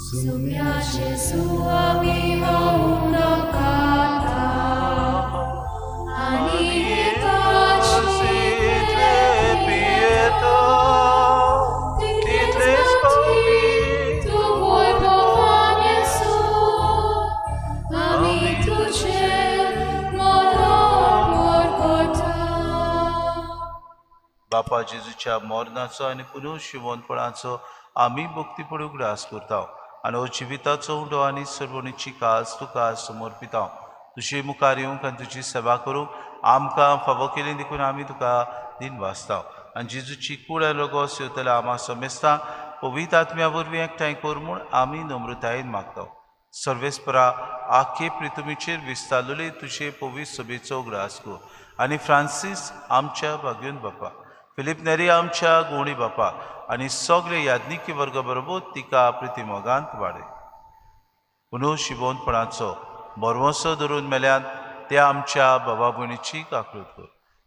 सुम्या जेजू आमी होऊन नाकाता आनी तितले पियेता तितलेच पावटी तूं वैभवान येसू आमी तुजें मरण करता. बापा जेजूच्या मरणाचो आनी पुनर्शिवनपणाचो आमी भक्तीपण उगडास करता आनी हो जिविताचो उंडो आनी सर्वणीची कास तुका समर्पिता. तुजे मुखार येवंक आनी तुजी सेवा करूंक आमकां फावो केली देखून आमी तुका दिन वाचता आनी जेजूची कूड आनी रोगोस येवतल्या आमा समेस्तांक पवित्र आत्म्या वरवीं एकठांय कर म्हूण आमी नम्रतायेन मागता. सर्वेस्परा आखे प्रितुमीचेर विस्तारलेले तुजे पवित्र सभेचो उगडास कर आनी फ्रांसीस आमच्या भाग्यून बापा, फिलीप नेरी आमच्या गुणी बापा आनी सगळे याज्ञिकी वर्ग बरोबर तिका प्रितिमोगांत वाडय. पुनू शिवोनपणाचो बरवसो धरून मेल्यान त्या आमच्या बाबा भयणीची काकळूत कर.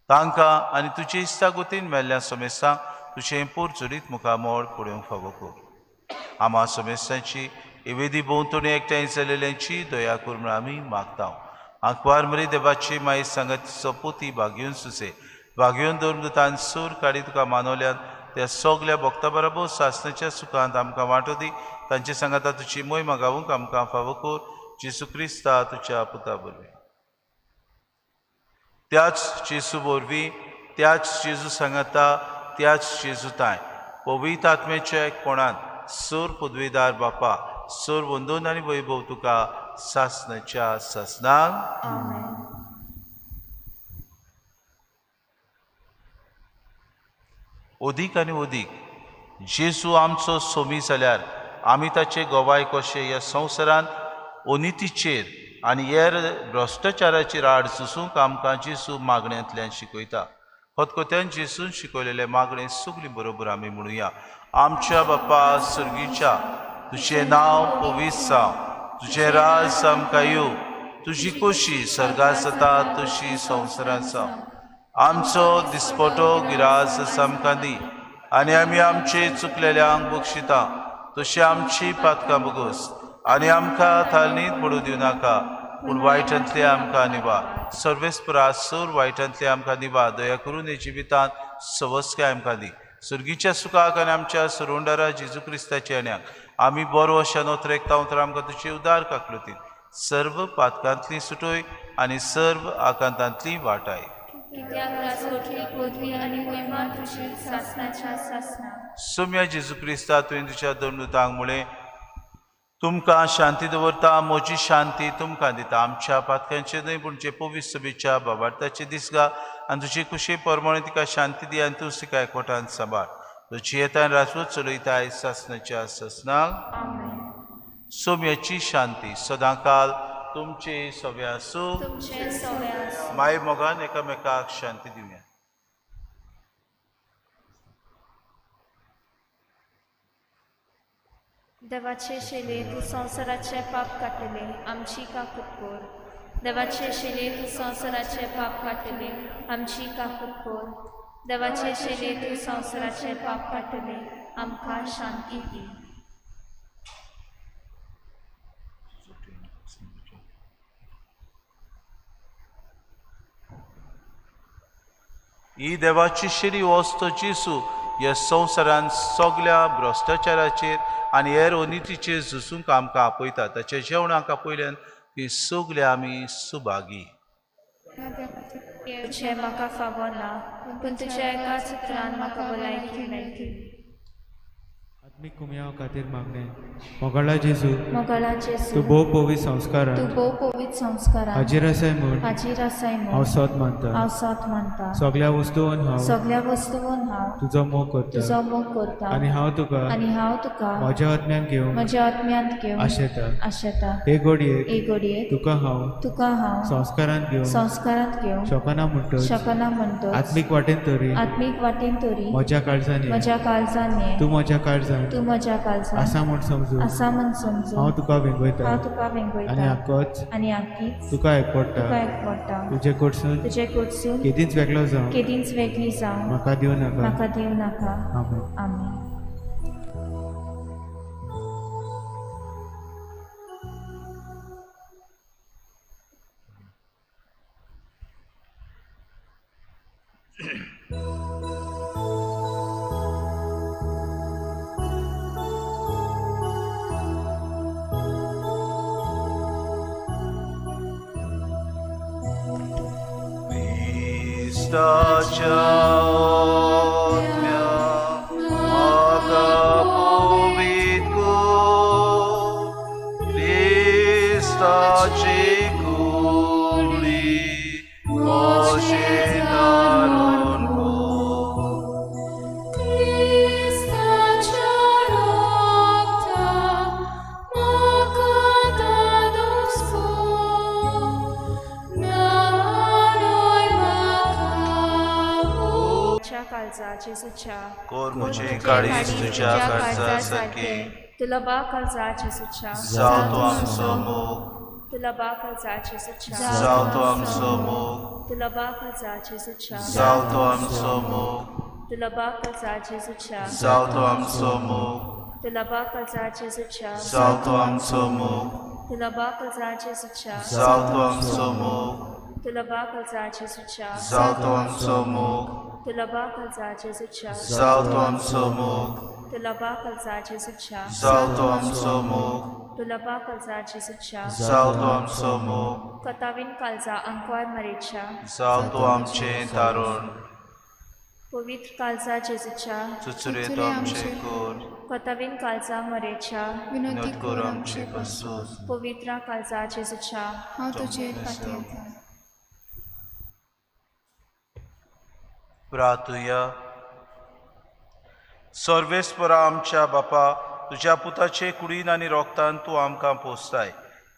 तांकां आनी तुजे इस्तागोतीन मेल्ल्या समेस्तांक तुजें पोरचुरीत मुखामोळ पळोवंक फावो कर. आमा समेस्तांची एवेदी भोंवतणी एकठांय जाल्ल्यांची दया कर म्हूण आमी मागता. आंकवार मरे देवाची माई सांगात पोती भाग्यून सुसे भाग्यून धर्मदूतान सूर काडी तुका मानवल्यान त्या सगल्या भक्ता बरोबर सासणाच्या सुखांत आमकां वांटो दी. तांचे सांगाता तुजी मोय मागावूंक आमकां फावो कर. जेजू क्रिस्ता तुज्या पुता वरवीं. त्याच जेजू वरवीं, त्याच जेजू सांगाता, त्याच जेजू ताय पवित्र आत्म्याच्या एकपणांत सूर पदवीदार बापा सूर वंदून आनी वैभव तुका सासणाच्या सासणाक. अदीक आनी अदीक जेजू आमचो सोमी जाल्यार आमी ताचे गवाय कशे ह्या संवसारांत अनितीचेर आनी हेर भ्रश्टाचाराचेर आड झुजूंक आमकां जेजू मागण्यांतल्यान शिकयता. खतखत्यान जेजून शिकयलेलें मागणें सगळीं बरोबर आमी म्हणुया. आमच्या बापा सर्गीच्या, तुजें नांव पवित्र जावं, तुजें राज आमकां येवं, तुजी खोशी सर्गांत जाता तशी संवसारांत जावं. आमचो दिसपटो गिरास आमकां दी आनी आमी आमचे चुकलेल्यांक बक्षिता तशी आमची पातकां बगोस आनी आमकां थालनीत पडूं दिवं नाका, पूण वायटांतले आमकां निवा. सर्वेस्परा सोर वायटांतले आमकां निवा. दया करून हे जिवितांत सवस्काय आमकां दी. सुर्गीच्या सुखाक आनी आमच्या सुरुंडारा जेजू क्रिस्ताच्या येण्याक आमी बरो अशा नोत्रेकता तर आमकां तुजे उदार काकलुतीन सर्व पातकांतली सुटोय आनी सर्व आकांतांतली वाटाय. सोम्या जेजू क्रिस्ता तुवें तुज्या धर्मदूतांक म्हळें, तुमकां शांती दवरता, म्हजी शांती तुमकां दिता. आमच्या पातकांचेर न्हय पूण जे पवित्र सभेच्या बाबार्थाचे दिसगा आनी तुजे कुशे परमाणे तिका शांती दी आनी तूं तिका एकवटान सांबाळ. तुजी येतान राजवत चलयताय सासणाच्या सासणाक. सोम्याची शांती सदांकाल तुमचे सगळे आसूं. माय मोगान एकामेकाक शांती दिवया. देवाचे शेले तूं संवसाराचें पाप काडटले, आमची काकूत कर. देवाचे शेले तूं संवसाराचें पाप काडटले, आमची काकूत कर. देवाचे शेले तूं संवसाराचें पाप काडटले, आमकां शांती दी. ही देवाची शिरी वस्त जेजू ह्या संवसारान सगल्या भ्रश्टाचाराचेर आनी हेर अनितीचेर झुजूंक आमकां आपयता. ताच्या जेवणाक आपयल्यान ती सगळे आमी सुभागी. तुजें म्हाका फावो ना, पूण तुज्या एकाच उतरान म्हाका भलायकी मेळटली. आत्मीक कुमयाव खातीर मागणें. मोगाळा जेजू, मोगाळा जेजू, तूं भोव पवित्र संस्कारान, तूं भोव पवित्र संस्कारान हाजीर आसाय म्हूण, हाजीर आसाय म्हूण हांव सोद मानता, हांव सोद मानता. सगळ्या वस्तून हांव, सगळ्या वस्तून हांव तुजो मोग करता, तुजो मोग करता आनी हांव तुका, आनी हांव तुका म्हज्या आत्म्यान घेवंक, म्हज्या आत्म्यांत घेवंक आशेता, आशेता. हे घडयेक, हे घडयेक तुका हांव, तुका हांव संस्कारांत घेवंक, संस्कारांत घेवंक शकना म्हणटच, शकना म्हणटच, आत्मीक वाटेन तरी, आत्मीक वाटेन तरी म्हज्या काळजान ये, म्हज्या काळजान ये, तूं म्हज्या काळजान, तूं म्हज्या काळजान आसा म्हूण समजून, आसा म्हूण समजून हांव तुका वेंगयता, हांव तुका वेंगयता आनी आकोच, आनी आकीच तुका एकवडटा, तुका एकवडटा. तुजे कडसून, तुजे कडसून केदींच वेगळो जावं, केदींच वेगळी जावं म्हाका दिवं नाका, म्हाका दिवं नाका. आमेन. आमेन. क्रिस्ताच्या आत्म्या म्हाका पवित्र कर, क्रिस्ताची कुडी म्हजें तारण कर. क्रिस्ताच्या रक्तान म्हाका दादोस कर, नानय म्हाका काळजा जेजूच्या, कोर म्हजें काळीज तुज्या काळजा सारकें, तुला बा काळजा जेजूच्या, जावं तो आमचो मोग, तुला बा काळजा जेजूच्या, जावं तो आमचो मोग, तुला बा काळजा जेजूच्या, जावं तो आमचो मोग, तुला बा काळजा जेजूच्या, जावं तो आमचो मोग, तुला बा काळजा जेजूच्या, जावं तो आमचो मोग, तुला बा काळजा जेजूच्या, जावं तो आमचो मोग, तुला बा काळजा जेजूच्या, जावं तो आमचो मोग, तुला बा काळजा जेजूच्या, जावं तो आमचो मोग, तुला बा काळजा जेजूच्या, जावं तो आमचो मोग, तुला बा काळजा जेजूच्या, जावं तो आमचो मोग, कतावीन काळजा अंकवार मरेच्या, जावं तो आमचें तारण, पवित्र काळजा जेजूच्या, चुचुरे तो आमचें कर, कतावीन काळजा मरेच्या, विनोद कर आमचे पासून, पवित्र काळजा जेजूच्या, हांव तुजेर पातयेता. प्रार्थुया. सर्वेस्परा आमच्या बापा, तुज्या पुताचे कुडीन आनी रोगतान तूं आमकां पोसताय.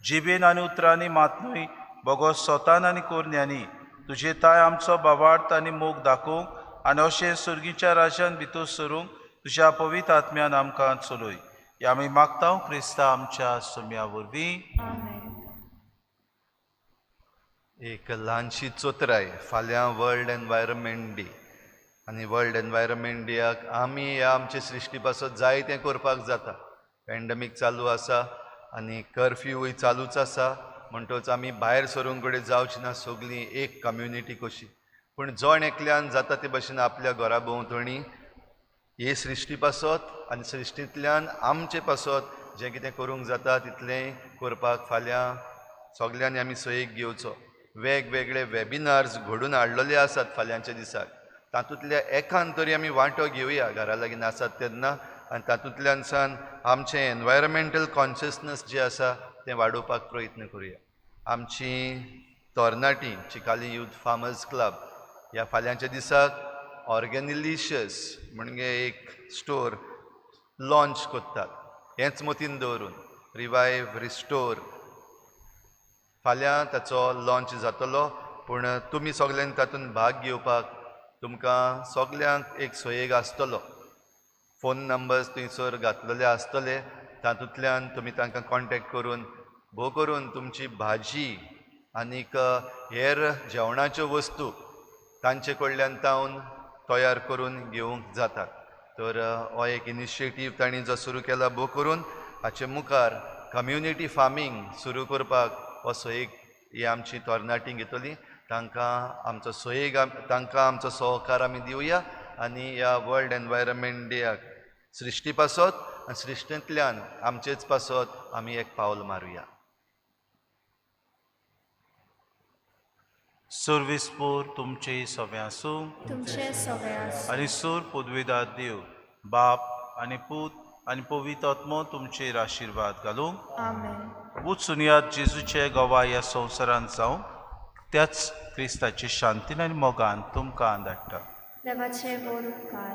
जिबेन आनी उतरांनी मात न्हय, बगो सोतान आनी कोरन्यांनी तुजे ताय आमचो बावार्थ आनी मोग दाखोवंक आनी अशें सुर्गीच्या राज्यान भितर सरूंक तुज्या पवित्र आत्म्यान आमकां चलय. हे आमी मागता क्रिस्ता आमच्या सुम्या वरवीं. एक ल्हानशी चोत्राय. फाल्यां वर्ल्ड एनवायरमेंट डे, आनी वर्ल्ड एनवायरमेंट डेयाक आमी ह्या आमचे सृश्टी पासत जाय तें करपाक जाता. पॅन्डमीक चालू आसा आनी कर्फ्यूय चालूच आसा, म्हणटच आमी भायर सरूंक कडेन जावची ना, सगळीं एक कम्युनिटी कशी. पूण जण एकल्यान जाता ते भशेन आपल्या घरा भोंवतणी हे सृश्टी पासत आनी सृश्टींतल्यान आमचे पासत जें कितें करूंक जाता तितलें करपाक फाल्यां सगल्यांनी आमी सयेक घेवचो. वेगवेगळे वेबिनार्स घडून हाडलेले आसात फाल्यांच्या दिसाक, तातूंतल्या एकान तरी आमी वांटो घेवया घरा लागीं आसात तेन्ना, आनी तातूंतल्यान सान आमचें एनवायरमेंटल कॉन्शियसनस जें आसा तें वाडोवपाक प्रयत्न करुया. आमची तरणाटी चिकाली यूथ फार्मर्स क्लब ह्या फाल्यांच्या दिसाक ऑर्गेनिलिशियस म्हणजे एक स्टोर लॉन्च करतात, हेंच मतीन दवरून रिवायव रिस्टोर फाल्यां ताचो लॉन्च जातलो. पूण तुमी सगल्यांनी तातूंत भाग घेवपाक तुमकां सगल्यांक एक सोयेग आसतलो. फोन नंबर्स थंयसर घातलेले आसतले, तातूंतल्यान तुमी तांकां कॉन्टेक्ट करून भोव करून तुमची भाजी आनीक हेर जेवणाच्यो वस्तू तांचे कडल्यान तावन तयार करून घेवंक जातात. तर हो एक इनिशिएटीव तांणी जो सुरू केला भोव करून हाचे मुखार कम्युनिटी फार्मींग सुरू करपाक असो एक ही आमची तरणाटी घेतली. तांकां आमचो सोयेग तांकां आमचो सहकार आमी दिवया आनी ह्या वर्ल्ड एनवायरमेंट डेयाक सृश्टी पासत आनी सृश्टींतल्यान आमचेच पासत आमी एक पावल मारुया. सर्विसपूर तुमचे सगळें आसूं तुमचे सगळे आसूं. आनी सूर पुदविदार देव बाप आनी पूत आनी पवित्र आत्मो तुमचेर आशिर्वाद घालूं. आमेन. वचून जेजूचे गवाय ह्या संवसारांत जावं त्याच क्रिस्ताचे शांतीन आनी मोगान तुमकां धाडटा. देवाचे व्हड उपकार.